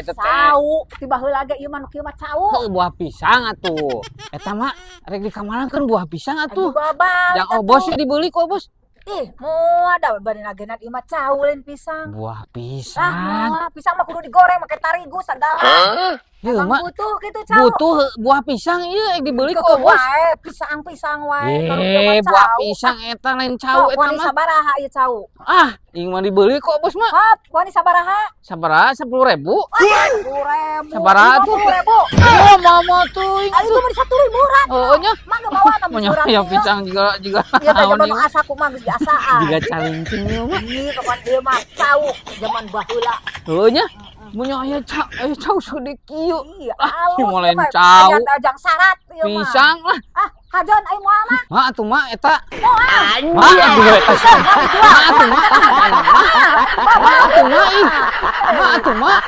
Eta teh. Cau, tiba heula ge ieu mah nu kieu mah cau. Heuh, buah pisang atuh. Eta mah rek dikamalangkeun buah pisang atuh. Aduh, babal. Jang Obos ya dibeli ku Obos. Ih, moal da bari nagenat ieu mah cau, lain pisang. Buah Ah, pisang. moal, pisang mah kudu digoreng make tarigu sagala. Heuh, Emang mak butuh gitu cau. Butuh buah pisang ieu rek dibeli ku Keukeuh Obos. wae, pisang-pisang wae. Kalau kieu mah Eh, buah cau. Pisang eta lain cau Sok, eta wani mah. Sabaraha ieu cau? Ah, ieu mah dibeli ku Obos mah. Hop, wani sabaraha? Sabaraha? 10.000. 10.000. Sabaraha tuh? 50.000. Oh, mama tuh. Ayo itu mah 1.000 rat. Oh, nya. Mangga bawa na Manya ya pisang juga juga. Ieu teh naon zaman ieu? Asa ku mah geus diasaan. Jiga calincing ieu mah. Ih, kapan ieu mah cau zaman baheula. Heuh nya. Mun aya cau segede kieu. Iya, Ah, alus ieu mah lain ieu mah. cau. Ternyata jang syarat ieu mah. Pisang lah. Ah, hajon aing moal mah. Mak atuh mak eta. Moal. Mak atuh eta. Mak atuh mak. Mak atuh mak ih. Mak atuh mak.